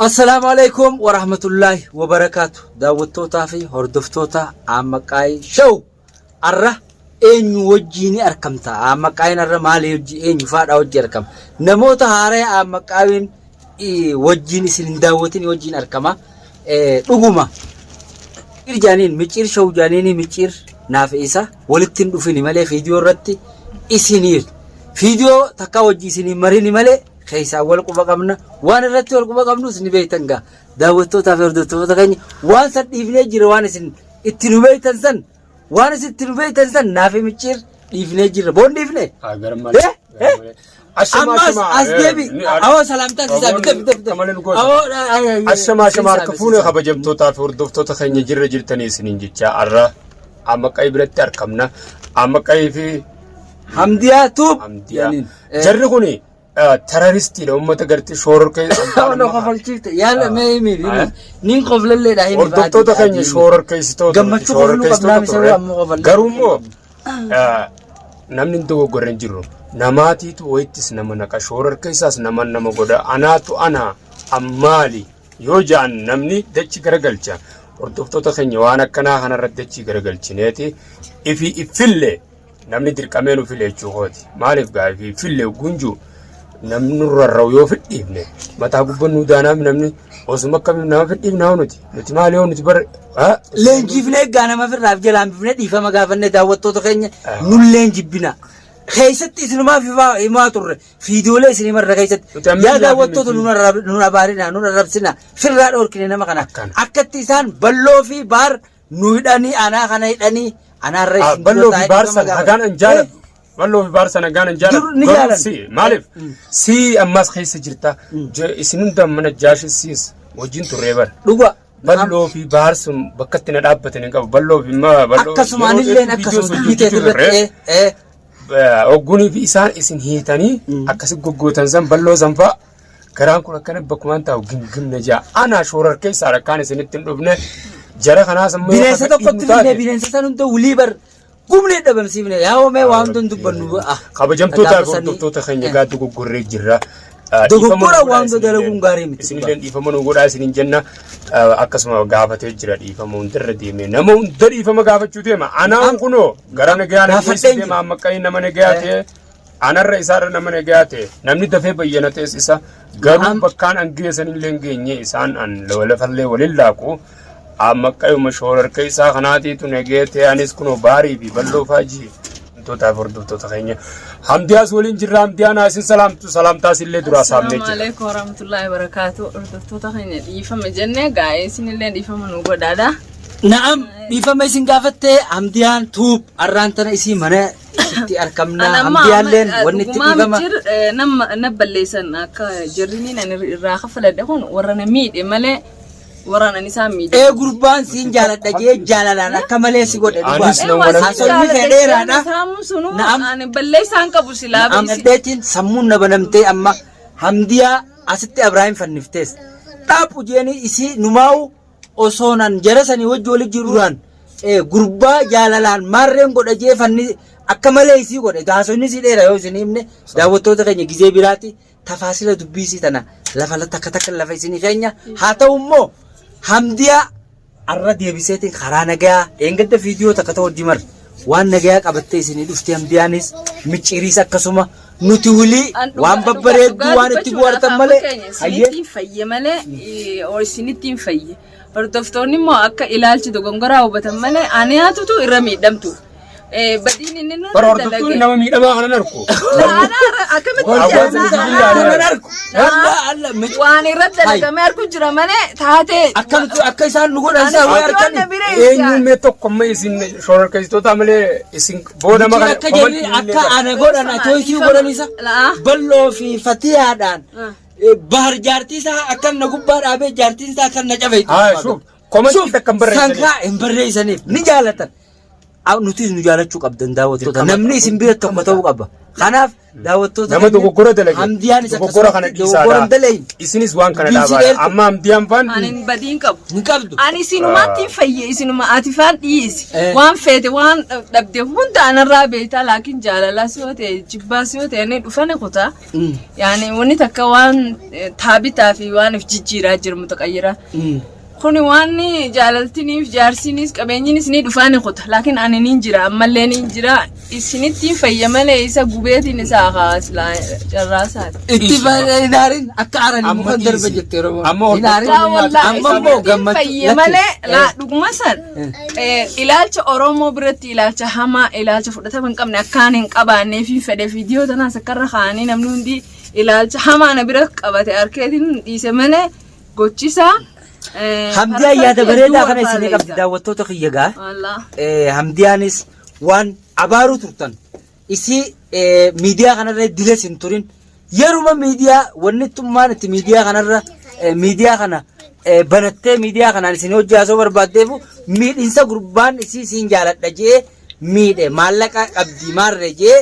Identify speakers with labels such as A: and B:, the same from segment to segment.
A: Assalaamu alaikum warahmatullaahi wabarakaatu daawwattootaa fi hordoftoota Aammaqaayii Show arra eenyu wajjiin arkamta Aammaqaayiin arra maalii hojii eenyu faadha wajji arkama namoota haaraya Aammaqaayiin wajjiin isin hin daawwatin wajjiin arkama dhuguma Micciir jaaniin micciir show jaaniini micciir naaf isa walitti hin dhufini malee fiidiyoo irratti isiniif fiidiyoo takka wajji isin hin marini malee keessaan wal quba qabna waan irratti wal quba qabnus ni beektan gaa daawwattootaa fi hordoftoota keenya waan san dhiifnee jira waan isin itti nu beektan san waan isin itti nu beektan san naafi micciir dhiifnee jirra boon dhiifne
B: Gara malee.
A: Eh? Eh? Ammas as deebi awoo salaamtaa sisaa bite bite bite awoo
B: Ashamaa ashamaa harka fuune kabajamtootaa fi hordoftoota keenya jirra jirtanii isiniin jecha har'a Amaqayii biratti argamna. Amaqayii fi
A: Hamdiyaa tuub
B: Hamdiyaa. Jarri kuni terroristiidha uummata gartee shoororkee.
A: Na kofalchiifte yaala mee himi himi nin koflalleedha himi
B: Hordoftoota keenya shoororkeessitoota.
A: Gammachuu kofluu qabnaa misirroo ammoo kofallee.
B: Garuu immoo namni hin dogoggorre hin jiru. Namaatiitu wayittis nama naqa shoororkeessaas nama nama godha anaatu ana ammaali yoo ja'an namni dachi garagalcha. Hordoftoota keenya waan akkanaa kanarratti dachii garagalchineeti ifi iffillee Namni dirqamee nu file jechuu kooti. Maaliif gaa fi fille gunju namni nurra ra'u yoo fidhiifne mataa gubbaan nu daanaaf namni osuma akkamiin nama fidhiifna hoo nuti nuti maali hoo nuti bar
A: Leenjiifnee egaa nama firraaf jalaan bifne dhiifama gaafanne daawwattoota keenya nulleen jibbina. Keessatti isinumaaf himaa turre fiidiyoolee isin himarra keessatti
B: Nuti amma
A: yaa
B: ilaafi
A: daawwattoota
B: miti.
A: nun abaarinaa nun arrabsinaa firraa dhoorkine nama kana
B: Akkana.
A: akkatti isaan balloo fi baar Nu hidhanii anaa kana hidhanii anaarra isin dura
B: Balloo fi
A: taa'ee
B: baarsan
A: dhiifama
B: hagaan an
A: gaafadha.
B: jaaladhu. Balloo fi baarsan hagaan an jaaladhu.
A: Dur ni
B: Garuu
A: jaalan.
B: si maaliif si ammas keessa jirta. Isin hunda mana jaashi siis wajjin turree bara.
A: Dhuga.
B: Balloo fi baarsun bakka itti na dhaabbatan hin qabu. Balloo fi ma balloo.
A: Akkasuma
B: yeroo
A: anilleen
B: dheertuu
A: akkasuma
B: viidiyoos
A: dubbii
B: hojjechuu
A: teetii irratti
B: turre.
A: ee ee.
B: Oggunii fi isaan isin hiitanii akkasi goggootan san balloo san fa'a Garaan kun akkana bakkumaan taa'u gimgimna jaa. Ana shoorar keessaa rakkaan isinitti hin dhufne. Jara kanaas ammoo yoo
A: Bineensa
B: akka
A: tokkotti
B: dhiibnu
A: finne
B: taate.
A: bineensa san hunda wulii bar gumnee dhabamsiifne yaa hoomee waa hunda hin dubbannu. Ah,
B: Kabajamtootaa fi
A: gaafa sanii-
B: hordoftoota keenya gaa dogoggorree jirra.
A: Dogoggora waan hunda dalaguun gaarii miti.
B: Isinillee dhiifama nu godhaa isinin jenna. Akkasuma gaafatee jira dhiifama hundarra deeme. Nama hunda dhiifama gaafachuu deema. Anaan kunoo gara nagaa na
A: Gaafadheen
B: geessu
A: jira.
B: deema amma qayi nama nagaa ta'e. Anarra isaarra nama nagaa ta'e namni dafee bayyanatees isa garuu bakkaan an geessan illee hin geenye isaan an lafallee waliin laaqu amma qayyuma shoorarka isaa kanaatiitu nagee ta'e anis kunoo baarii fi bal'oo faajii Hordoftoota hordoftoota keenya Hamdiyaas waliin jirra Hamdiyaan haa isin salaamtu salaamtaas illee duraa saamnee
C: Assalaamu
B: jira.
C: alaikum warahmatullahi wabarakatuh. Hordoftoota keenya dhiifama jenne gaa'ee isinillee dhiifama nu godhaadha.
A: Na'am dhiifama isin gaafatte Hamdiyaan tuub arraan tana isii mana Sitti arkamna
C: An amma
A: hamdiyaalleen
C: amma,
A: wanni itti
C: dhugumaa
A: dhiifama.
C: michir nama na balleessan akka jarriniin ani irraa kaffaladhe kun warra na miidhe malee warra ani isaan miidhe.
A: Ee gurbaan siin jaaladha jee jaalalaan akka malee si godhe
B: Anis
A: dhugaadha.
B: nama
C: Ee, waan
A: Haasofni kee dheeraadha.
C: Saamuun sunuu
A: Na'am.
C: ani balleessaan qabu silaa
A: Na'am dhadheetiin sammuun na banamtee amma hamdiyaa asitti Abrahaim fanniftees. Dhaaphu jeeni isii numaa'u Osoon an jara sanii wajji wali jiru duraan gurbaa jaalalaan maarreen godha jee fanni akka malee isii godhe haasofni isii dheera yoo isin himne daawwattoota keenya gizee biraati tafaasila dubbii isii tana lafa takka takka lafa isinii keenya haa ta'u immoo hamdiyaa arra deebiseetiin karaa nagayaa dheengadda viidiyoo takka ta'u hojii mar waan nagayaa qabattee isinii dhufte hamdiyaanis micciiriis akkasuma Nuti wly
C: An dhugaa-
A: waan babbareedduu
C: dhugaa
A: waan itti
C: dubbachuudhaaf
A: bu'artan
C: amma
A: malee
C: keenya
A: hayyee
C: isinitti hin fayye malee isinitti hin fayye. Hordoftoonni immoo akka ilaalchi dogongoraa hubatan malee ani haatutu irra miidhamtu. Badiin inni nurra
B: Bara hordoftoonni
C: dalage.
B: nama miidhamaa kanan arku.
C: Akkamitti
B: Hawaasni
C: jaalala-
B: biyya
A: Kanan
B: alaa.
A: arku. Wallah Allah mic-
C: waan irratti dalagamee arku jira malee taatee.
A: Akkamitti akka isaan nu godhan isaa way
C: Ani
A: arkan.
C: bira
B: Eenyuun mee tokko amma isin shororkeessitoota malee isin booda
A: Michiin
B: maqaa
A: akka jarri akka ana godhan atooysii godhan isa bal'oo fi fatiyaadhaan bahar jaartii isaa akka na gubbaa dhaabee jaartiin isaa akka na cafeetu.
B: Haa shuuf komantii takka hin barreessaniif.
A: Sankaa hin barreessaniif ni jaalatan. Nutis nu jaalachuu qabdan daawwattoota.
B: Dirqama
A: Namni
B: ta'a.
A: isin bira tokko ta'uu qaba. Kanaaf daawwattoota
B: Nama
A: keenya
B: dogoggora dalage.
A: Hamdiyaanis
B: Dogoggora kana
A: akkasumatti dogoggora hin
B: dhiisaadha.
A: dalayin.
B: Isinis waan kana
A: Dubbiin si
B: dhaabaadha.
A: dheertu.
B: Amma Hamdiyaan faan
C: Ani hin badiin qabu.
A: Hin qabdu.
C: Ani isinumaatti hin fayye isinuma ati faan dhiisi.
A: Eh.
C: Waan feete waan dhabde hunda anarraa beektaa laakiin jaalalaas yoo ta'e jibbaas yoo ta'e ni dhufani kutaa. Yaani wanni takka waan eh, taabitaa fi waan if jijjiiraa jiru mutaqayyiraa. Kuni waan jaalaltiniif jaarsinis qabeenyinis ni dhufaa ni kuta. Laakiin ani niin jira ammallee niin jira. Isinitti fayya malee isa gubeetiin isaa haasilaa carraasaati.
A: Itti hin aarin akka aaranii
B: Amma
A: mukan darba
B: dhiisi.
A: jette Oromoon.
B: Amma
A: Hin aarin.
C: Laa wallaahi
A: Amma immoo
C: isinitti
A: gammachuu.
C: fayya malee laa dhuguma san ilaalcha Oromoo biratti ilaalcha hamaa ilaalcha fudhatama hin qabne akkaan hin qabaannee fi fedhe viidiyoo tanaas akkarra kaa'anii namni hundi ilaalcha hamaa na bira qabate harkeetiin dhiise malee gochisaa.
A: Hamdiyaan yaada bareedaa kana isinii qabdi daawwattoota kiyya gaa.
C: Wallah.
A: Hamdiyaanis waan abaaruu turtan isii miidiyaa kanarra diles hin turin yeruma miidiyaa wanni tummaan itti miidiyaa kanarra miidiyaa kana banattee miidiyaa kanaan isin hojii haasoo barbaaddeefu miidhinsa gurbaan isii isiin jaaladha jee miidhe maallaqa qabdi maarre jee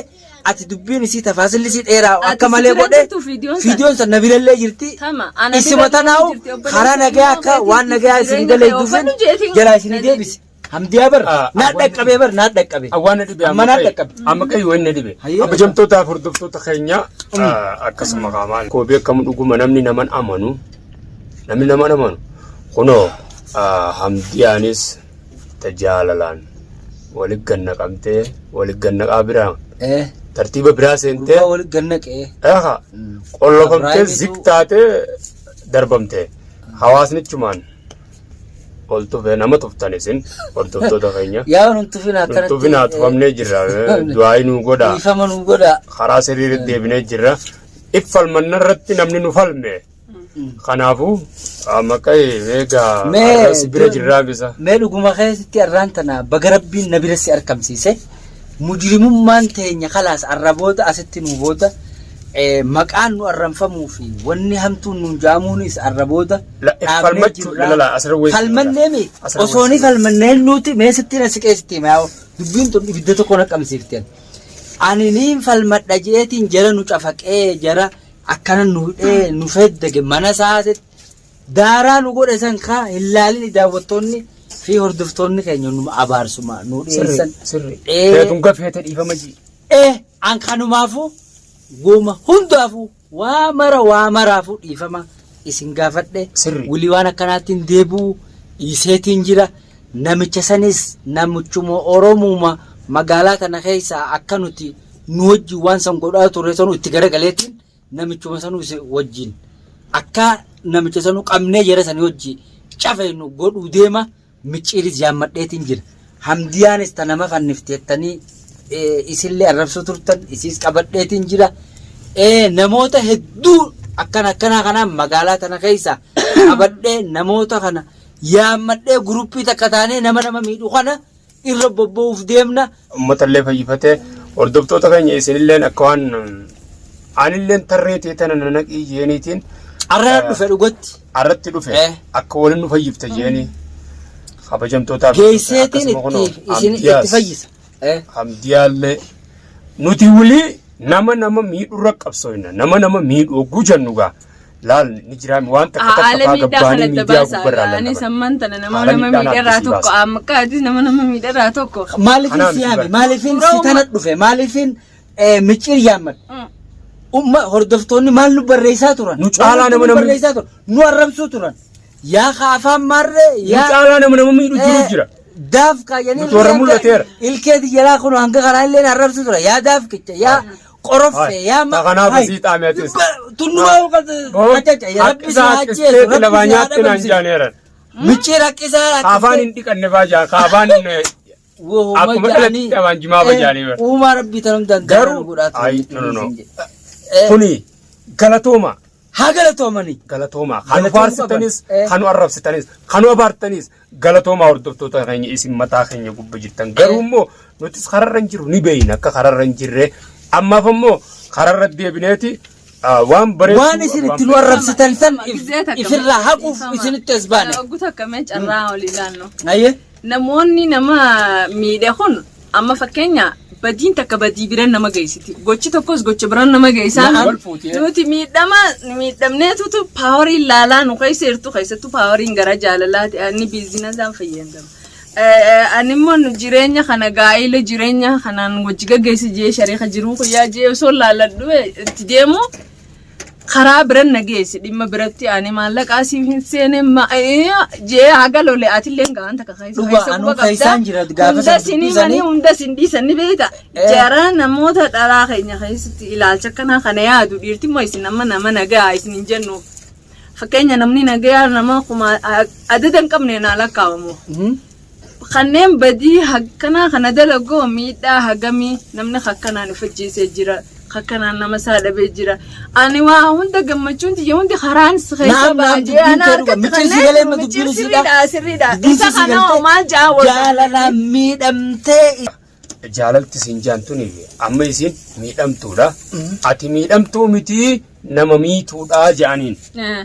A: ati dubbiin isii tafaasilli isii dheeraa
C: Ati
A: akka
C: si
A: malee
C: bira
A: godhe
C: jirtu viidiyoon san?
A: viidiyoon san na birallee jirti
C: Tama, ana
A: isuma
C: bira
A: tanaa'u
C: jirti, obboleessa
A: karaa nagayaa
C: ilmoo
A: akka
C: keetii
A: waan nagayaa isin
C: jireenya
A: dalee
C: kee
A: duufin
C: oofadhu jeetiin
A: jalaa isinii
C: na
A: deebise. Hamdiyaa bar
B: Ah,
A: naa
B: awwaan
A: dhaqqabee bar naa dhaqqabe.
B: Awwaan na dhibe
A: Amma
B: amma
A: naa
B: qayi.
A: dhaqqabe.
B: Amma qayi waan na dhibe.
A: Hayyee.
B: Kabajamtootaaf hordoftoota keenya akkasuma qaamaan koo beekamu dhuguma namni naman amanu namni naman amanu kunoo Hamdiyaanis ta jaalalaan wali gannaqamtee wali gannaqaa biraa
A: Eh,
B: tartiiba biraa seentee
A: gurbaa wali gannaqee.
B: eeha qollofamtee
A: Abrahaamitu-
B: zik taatee darbamte hawaasnichumaan ol tufee nama tuftan isin hordoftoota keenya
A: Yaa nun tufin akkanatti.
B: tufinaa tufamnee jirra du'aa nuu godhaa
A: Dhiifama nuu godhaa.
B: karaa sirrii deebinee jirra if falmanna irratti namni nu falme Kanaafuu amma qayi egaa
A: Mee
B: har'a si bira jirraa bisa.
A: Mee dhuguma keessatti arraan tana baga rabbiin na bira si arkamsiise mujrimummaan teenya kalaas arra booda asitti nu booda maqaan nu arranfamuu fi wanni hamtuun nuun ja'amuunis arra booda
B: La, if
A: dhaabnee
B: falmachuu
A: jirra.
B: lala asirra wayii
A: Falmannee mi
B: Asirra
A: osoo ni
B: wayii
A: falmannee nuti mee sittiin asi keessatti hima yaa'u dubbiin tun ibidda tokko na qabsiifteen. Ani niin falmadha jeetiin jara nu cafaqee jara Akkana nu hidhee nu feddage mana isaatitti daaraa nu godhe san kaa hin laalini daawwattoonni fi hordoftoonni keenya nu abaarsuma nu dhiyeessan.
B: Sirri.
A: Ee.
B: Feetun gafeete dhiifama ji.
A: Ee an kanumaafuu gooma hundaafuu waa mara waa maraafuu dhiifama isin gaafadhe.
B: Sirri.
A: Wili waan akkanaatti deebi'u dhiiseetiin jira. Namicha sanis namichuma Oromuma magaalaa tana keessaa akka nuti nu wajjin waan san godhaa turre sanuu itti garagaleetiin namichuma sanuu isa wajjin akka namicha sanuu qabnee jara sanii wajji cafeenu godhuu deema micciiris yaammadheetiin jira. Hamdiyaanis ta nama fannifte jettanii isillee arrabsoo turtan isiis qabadheetiin jira. Namoota hedduu akkana akkanaa kanaan magaalaa tana keessa qabadhee namoota kana yaammadhee guruppii takka taanee nama nama miidhu kana irra bobba'uuf deemna.
B: Uummatallee fayyifatee hordoftoota keenya isinilleen akka waan anilleen tarree tee tana na naqii jeeniitiin
A: Arra dhufe dhugatti.
B: arratti dhufe
A: Eh.
B: akka waliin nu fayyifte jeenii kabajamtootaaf
A: Geesseetiin
B: akkasuma kunoo
A: itti isin itti
B: Hamdiyaas.
A: fayyisa. Eh.
B: Hamdiyaallee nuti wulii nama nama miidhurra qabsooyna nama nama miidhu hogguu jennu gaa Laal ni jiraami waan takka takka
C: Haala
B: faa
C: miidhaa
B: gabbaanii
C: kana adda
B: miidiyaa
C: baasaa.
B: gubbarraa
C: Ani
B: lallaban.
C: samman tana nama
B: Haala
C: nama
B: miidhaan
C: miidharraa
B: addisii
C: tokko
B: baasa.
C: amma kaatis nama nama miidharraa tokko.
A: Maaliifin
B: Kanaa
A: si
B: miti
A: yaame?
B: bara.
A: Maaliifin si
C: Suuraa
A: tana dhufe? Maaliifin micciir yaammadhe? Umma hordoftoonni maal nu barreessaa turan?
B: Nu caalaa nama
A: Nu
B: nama-
A: barreessaa turan. Nu arrabsuu turan. Yaa ka afaan maarree
B: Nu
A: yaa
B: caalaa nama nama miidhu jiru jira.
A: Daaf kaayanii
B: Nuti warra mul'ateera.
A: Ilkeeti jalaa kun hanga karaa illee arrabsuu tura. Yaa daafkicha yaa Qoroffe yaa ma.
B: Ta kanaaf asii xaame atis.
A: Tunnumaa qacaca ya rabbi si haa ajjeesu
B: Haqqisee
A: rabbi
B: lafaa
A: si haa
B: nyaatti naan
A: dhabamsiisu.
B: jaaneeran.
A: Micciir haqqisaa
B: Kaafaan hin dhiqanne faa jaan kaafaan akkuma dhalatti afaan jimaa fajaanii bara.
A: Uumaa rabbii tanum danda'an
B: Garuu
A: godhaa ture.
B: ayi no no no. Kuni galatooma.
A: Haa galatoomanii.
B: Galatoomaa. Kan nu
A: Galatoomuu
B: faarsitanis,
A: qaban.
B: kan nu arrabsitanis, kan nu abaartanis galatoomaa hordoftoota keenya isin mataa keenya gubba jirtan. Garuu immoo nutis kararra hin jirru ni beeyna akka kararra hin jirre. Ammaaf immoo kararra deebineeti waan bareedu.
A: Waan isin itti nu arrabsitan san ifirraa haquuf isinitti as baane.
C: Oggu takka mee carraa olii laannu.
A: Ayyee.
C: Namoonni nama miidhe kun Amma fakkeenya badiin takka badii biran nama geessiti. Gochi tokkos gocha biran nama geessaa.
A: Na'am.
B: Wal fuutee.
C: Nuti miidhama miidhamneetutu poweriin laalaa nu keessa jirtu keessattuu poweriin gara jaalalaati. Ani businessaan fayyadamu. Ani immoo nu jireenya kana gaa'ila jireenya kanaan wajji gaggeessi jee shariika jiruu kuyyaa jee osoo laalladhu itti deemu karaa biran na geessi dhimma biratti ani maallaqa asiif hin seene jee haga lole atillee gaan takka keessa
A: Dhugaa,
C: keessa
A: anuu
C: quba qabda.
A: keessaan jira, gaafa
C: Hunda
A: san
C: sin
A: dubbisanii.
C: himanii hunda sin dhiisan ni beekta. Jara namoota dhalaa keenya keessatti ilaalcha akkanaa kana yaadu dhiirti immoo isin amma nama nagaa isin hin jennu. Fakkeenya namni nagaa nama kuma adada hin qabne naa lakkaawamu. Kanneen badii akkanaa kana dalagoo miidhaa hagamii namni akkanaan of ajjeesee jira. Akkanaan nama isaa dhabee jira. Ani waa hunda gammachuun tiyya hundi karaan si keessa
A: Naam, naam,
C: baajee
A: dubbiin
C: ana
A: tee dhuga.
C: harkatti
A: Micciir si
C: kanneen
A: galee ma
C: micciir
A: dubbiin isiidha.
C: sirriidha sirriidha.
A: Dubbiin
C: Isa
A: si
C: kana
A: galtee
C: maal ja'a wal
A: jaalalaan miidhamtee
B: Jaalalti isin jaantuni amma isin miidhamtuudha. Ati miidhamtuu miti nama miituudha jedhaniin.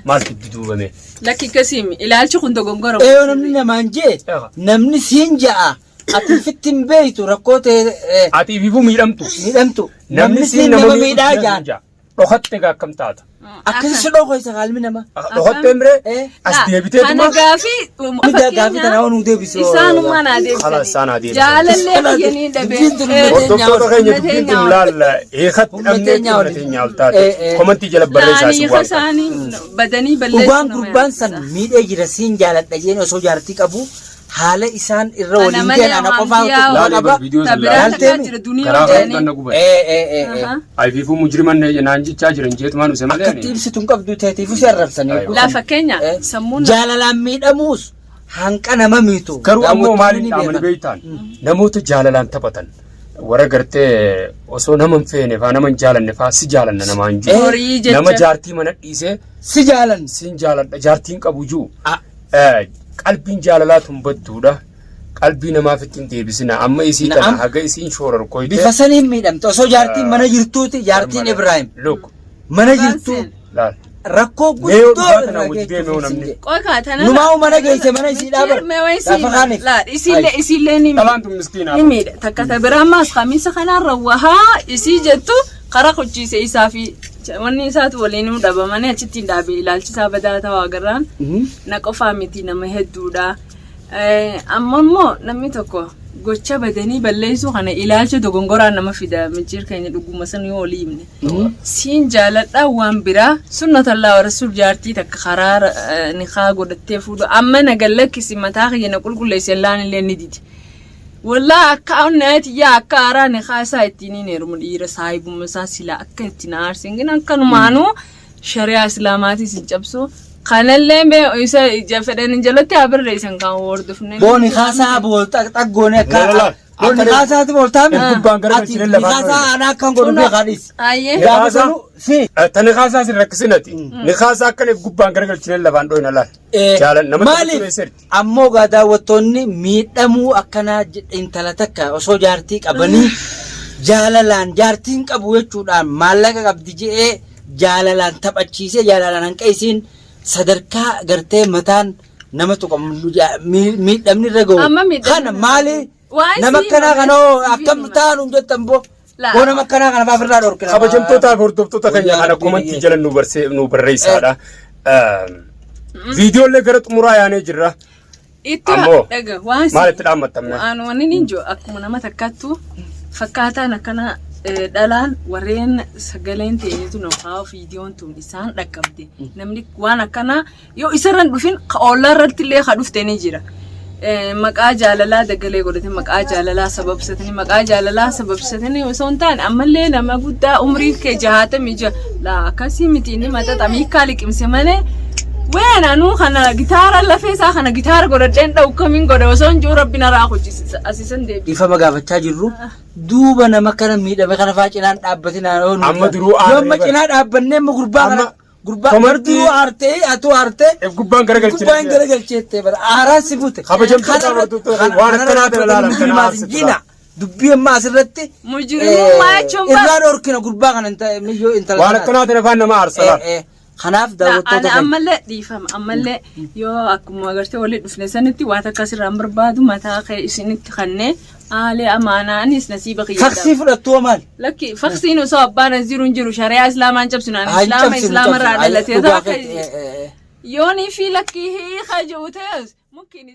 B: Maaltu itti duubame?
C: Lakki akkasiimi ilaalchi kun dogongora.
A: Eeyoo namni namaan jee namni siin ja'a ati fitti hin beektu rakkoo ta'e
B: Ati ififuu miidhamtu.
A: miidhamtu namni siin nama miidhaa jaan
B: ja'a. Dhokatte gaa akkam taata?
A: Akkasi si dhokoo kaalmi nama.
B: Dhokattee miree as
C: Kana
B: deebiteetuma
C: gaafii
A: Ni gaafii tana waan nu deebisu.
C: Isaanumaa naa
B: Khalas, isaan haa
C: deebisanii.
B: deebisan.
C: Jaalallee kiyyanii dhabee.
A: Dubbiin tun humna
B: Hordoftoota keenya
C: Humna
B: dubbiin
C: teenya
B: tun laalla eekatti
A: Humna
B: dhabnee
A: teenya
B: humna
A: waliin.
B: teenya ol taate komantii jala barreessaa
C: Laanii
B: si waan kana.
C: isaanii badanii balleessu
A: Dhugaan
C: nama
A: gurbaan san
C: yaadachisa.
A: miidhee jira siin jaaladha jeen osoo jaartii qabu haala isaan irra
C: Ana
A: waliin
C: malee
A: gahan ana qofaa
C: hamdiyaa
A: tokko
B: Laalee
A: qaba.
B: bar viidiyoo
C: Ta
B: sun
C: biraa
B: laalee.
C: takkaa
A: Laaltee
C: jira duniyaa
B: Karaa
C: jedhanii.
B: kan na gubate. Ayifiifuu mujriman naan jechaa jiran jeetumaan use malee
A: Akkatti
B: ani.
A: ibsitu hin qabdu teetiifuu si arrabsanii.
B: Aywa.
C: Laa fakkeenya sammuun
A: Jaalalaan miidhamuus hanqa nama miitu.
B: Garuu ammoo
A: Daawwattoonni
B: maaliin
A: ni
B: dhaamani
A: beekan.
B: beektaan namoota jaalalaan taphatan warra gartee osoo nama hin feene faa nama hin jaalanne faa si jaalanna namaan jiru.
C: Horii jecha.
B: Nama jaartii mana dhiisee
A: Si jaalan.
B: sin jaaladha jaartiin qabu jiru.
A: Ah.
B: Qalbiin jaalalaa tun badduudha. Qalbii namaaf ittiin deebisina. Amma isii tana
A: Na'am.
B: haga isiin shoorarkoyte.
A: Bifa saniin miidhamte osoo jaartiin mana jirtuuti jaartiin Ibraahim
B: Look
A: mana jirtu
B: laal.
A: Rakkoo
B: Mee yoo
A: guddoo
B: dhugaa tana
A: irra
B: wajji deeme hoo namni.
C: Qoy kaa tana.
A: Numaa mana geesse mana isii dhaabar. Gaafa kaaniif.
C: Laa isiillee isiillee ni
B: Dhalaan tun miskiina.
C: ni miidha. Takka ta biraa ammaas kamiisa kanarra wahaa isii jettu karaa kuchiise isaa fi wanni isaatu waliin dhabamanii achitti hin dhaabe ilaalchi isaa badaa ta'uu agarraan na qofaa miti nama hedduudha. Amma immoo namni tokko gocha badanii balleessuu kana ilaalcha dogongoraan nama fida micciir keenya dhuguma san yoo olii himne. Siin jaaladhaa waan biraa sunnatallaa wa rasuul jaartii takka karaa nikaa godhattee fuudhu amma na gallakkisi mataa kiyya na qulqulleessi allaan illee ni didi. Wallaa akka onneeti yaa akka haaraa nikaa isaa ittiin hin heerumu dhiira saahibumma isaa silaa akka ittiin aarsin gina akkanumaanuu shari'aa islaamaatis hin cabsu. Kanallee bee isa ija fedhan jalatti haa barreessan kan hordofne.
A: Booni kaasaa bool xaggoone akka
B: Lola.
A: booni kaasaati bool taame.
B: Gubbaan gara galchine lafaan
A: Kaasaa anaa akkan godhu beekaa dhiisi.
C: Ayyee.
A: Gaafa sanu si.
B: Ta nikaasaa sin rakkisinati. Nikaasaa akkana gubbaan gara galchine lafaan dhoyna laal. Jaalan nama
A: Maaliif ammoo gaa daawwattoonni miidhamuu akkanaa intala takka osoo jaartii qabanii jaalalaan jaartiin qabu jechuudhaan maallaqa qabdi je'ee jaalalaan taphachiisee jaalalaan hanqa isiin sadarkaa gartee mataan nama tuqamu miidhamni irra gahu
C: Amma miidhamni
A: kana maali
C: Waan
A: nama
C: sii
A: akkanaa
C: himame,
A: kanoo
C: sii
A: akkam
C: himame.
A: taanu jettan boo
C: Laa.
A: boo nama akkanaa kana faaf irraa dhorkina.
B: Kabajamtootaa fi hordoftoota keenya
A: Wayyaa
B: kana
A: Rabbii
B: komantii
A: biyyee.
B: jala nu barreessaadha. Viidiyoolee gara xumuraa yaanee jirra.
C: Itti
B: Ammoo
C: dhaga waan
B: maal itti dhaammattamne?
C: Waan wanni ni jiru akkuma nama takkattu fakkaataan akkana dhalaan warreen sagaleen teenyetu nama viidiyoon tun isaan dhaqqabde namni waan akkanaa yoo isarra hin dhufin ka ollaa irratti illee ka dhufte ni jira. Maqaa jaalalaa dagalee godhatanii maqaa jaalalaa sababsatanii maqaa jaalalaa sababsatanii osoo hin taane ammallee nama guddaa umrii kee 66 laa akkasii miti inni maxaxa miikaa liqimse malee ween anuu kana gitaara lafee isaa kana gitaara godhadheen dha'u kamiin godha osoo hin jiru rabbi naraa hojjisiisa asiisan deebi.
A: Dhiifama gaafachaa jirru duuba nama kana miidhame kana faa cinaan dhaabbatinaa yoo nu
B: Amma duruu
A: yoo
B: aarree
A: amma
B: bara.
A: cinaa dhaabbannee amma gurbaa kana
B: Amma
A: gurbaa
B: komantii-
A: duruu aartee atuu aartee
B: If gubbaan garagalchine.
A: gubbaan garagalcheettee bara aaraan si bute.
B: Kabajamtoota hordoftoota waan akkanaa tana ilaalan kana
A: mujrimaas
B: aarsitu
A: jina dubbii ammaa asirratti
C: Mujrimummaa jechuun bara-
A: irraa dhorkina gurbaa kana miyyoo intala
B: Waan
A: tanaati.
B: akkanaa tana afaan nama aarsa laal.
A: Kanaaf daawwattoota
C: Ani
A: keenya.
C: ammallee dhiifama ammallee yoo akkuma agartee walitti dhufne sanitti waan akkas irraan barbaadu mataa kee isinitti kannee Aalee amaanaa anis nasiiba kiyya.
A: Faksii fudhattuu maali?
C: Lakki faksiin osoo abbaan as jiru hin jiru shari'aa islaamaan cabsinu ani
A: Haa, hin
C: islaama
A: cabsinu,
C: islaama irraa
A: cabsinu.
C: dhalatee
A: Dhugaa
C: ta'a
A: keetti,
C: yoonii fi lakkii hiika jiru ta'es mukkiin.